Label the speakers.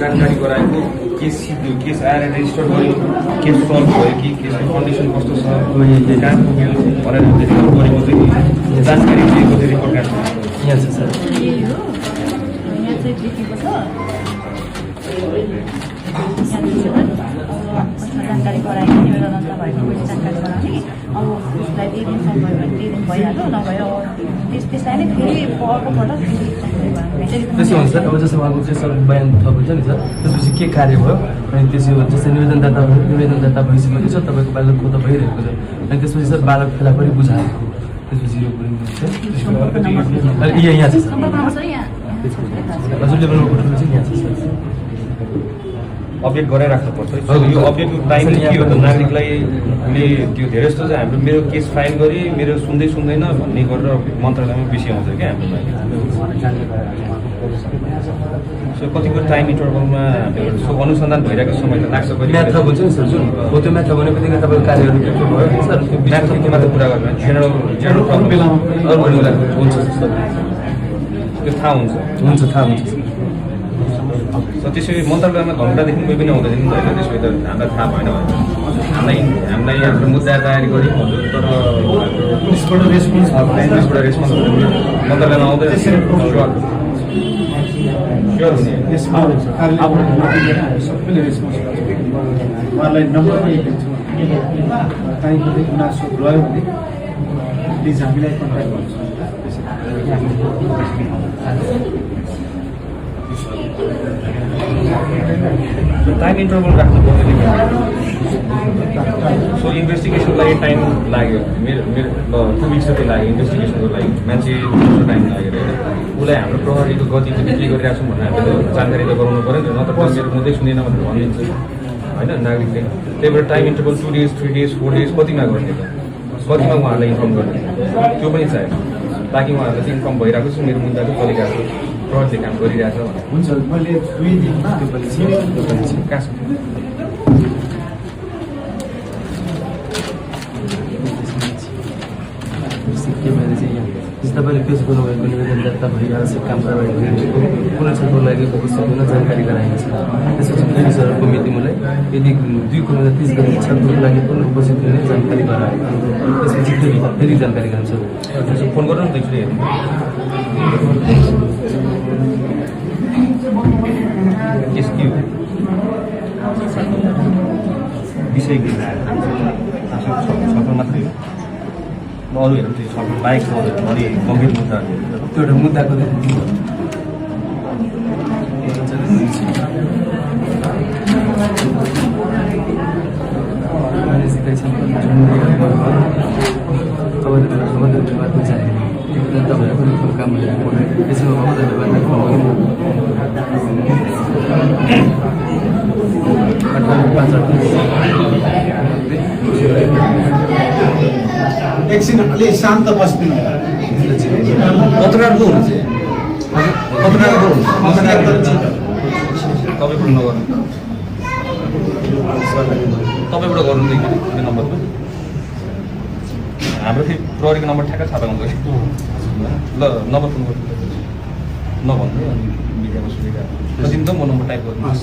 Speaker 1: जानकारी गराएको केस सिद्धो केस आएर रेजिस्टर गर्यो केस सल्भ भयो कि केसको कन्डिसन कस्तो छ कहाँ पुग्यो भनेर गरेको चाहिँ जानकारी दिएको चाहिँ रिपोर्ट कार्ड
Speaker 2: यहाँ छ सर
Speaker 3: जानकारी गराएको निवेदन भएको जानकारी गराउने अब उसलाई 2 दिनसम्म भयो भने 2 दिन भइहाल्यो नभए त्यसलाई नै फेरि अर्कोपल्ट
Speaker 2: त्यसो हुन्छ सर अब जस्तो उहाँको चाहिँ सर बयान थप हुन्छ नि सर त्यसपछि के कार्य भयो अनि त्यसो जस्तै निवेदनदाता भइसकेपछि सर तपाईँको बालकको त भइरहेको छ अनि त्यसपछि सर बालक फेला पनि बुझाएको त्यसपछि यो कुरो यहाँ छ सर हजुर लेभलमा उठ्नु चाहिँ यहाँ छ सर
Speaker 1: अपडेट गराइराख्नुपर्छ यो अपडेटको टाइम के हो त नागरिकलाई त्यो धेरै जस्तो चाहिँ हाम्रो मेरो केस फाइल गरी मेरो सुन्दैन भन्ने गरेर मन्त्रालयमा विषय आउँछ क्या हाम्रो सो कतिको टाइम इन्टरभलमा सो अनुसन्धान भइरहेको समय त लाग्छ
Speaker 2: म्याथ हुन्छ नि सर जुन हो त्यो म्याथ भने पनि तपाईँको कार्यहरू के भयो सर
Speaker 1: म्याथ मात्र कुरा गर्नु जेनरल प्रब्लम
Speaker 2: हुन्छ सर
Speaker 1: त्यो थाहा हुन्छ
Speaker 2: थाहा हुन्छ
Speaker 1: त्यसै मन्त्रालयमा घन्टादेखि कोही पनि आउँदैन नि त होइन त्यसो त हामीलाई थाहा भएन भने हामीलाई हाम्रो मुद्दा दायर गऱ्यौँ तर त्यसबाट रेस्पोन्स मन्त्रालयमा आउँदैन स्योर हुने
Speaker 4: सबैले रेस्पोन्स उहाँलाई नम्बरमा दिन्छौँ काहीँ कुनै गुनासो रह्यो भने प्लिज हामीलाई कन्ट्याक्ट गर्नुहोस्
Speaker 1: टाइम इन्टरभल राख्नु पर्दैन सो इन्भेस्टिगेसनको लागि टाइम लाग्यो मेरो 2 विक्स जति लाग्यो इन्भेस्टिगेसनको लागि मान्छे टाइम लागेर उसलाई हाम्रो प्रहरीको गति चाहिँ के गरिरहेको छौँ भनेर हामीले जानकारी त गराउनु पऱ्यो नि नत्र मेरो मुद्दै सुनेन भनेर भनिदिन्छ होइन नागरिकले त्यही भएर time interval 2 days 3 days 4 days कतिमा गर्ने त कतिमा उहाँहरूलाई इन्फर्म गर्ने त्यो पनि चाहियो ताकि उहाँहरूलाई चाहिँ इन्फर्म भइरहेको छ मेरो मुद्दा चाहिँ चलिरहेको छ प्रहरीले काम गरिरहेछ
Speaker 4: हुन्छ मैले 2 दिनमा
Speaker 1: कहाँ छ
Speaker 2: तपाईँले पेश गर्नुभएको निवेदनदाता भइरहेको छ काम कारवाही भइरहेको कुनै क्षणको लागि उपस्थित हुन जानकारी गराएको छ त्यसपछि फेरि सरको मितिमूलक यदि 2 कुनै 30 गते छात्रको लागि पनि उपस्थित हुने जानकारी गराएको त्यसपछि फेरि जानकारी गराउँछ
Speaker 1: फोन गर्नु न त्यसले के हो विषय के सफल मात्रै हो अरूहरू चाहिँ सफल बाहेक अलि गम्भीर मुद्दा
Speaker 2: त्यो एउटा मुद्दाको
Speaker 4: एकछिन अलि शान्त बस्दिनु
Speaker 1: पत्रकारको हुनु चाहिँ तपाईँबाट नगर्नु तपाईँबाट गर्नु त्यो नम्बरमा हाम्रो फेरि प्रहरीको नम्बर ठ्याक्क थाहा पाउँदैन ल नम्बर फोन गर्नु नभन्नु अनि मिडियामा सुनेर कति त म नम्बर टाइप गर्नुहोस्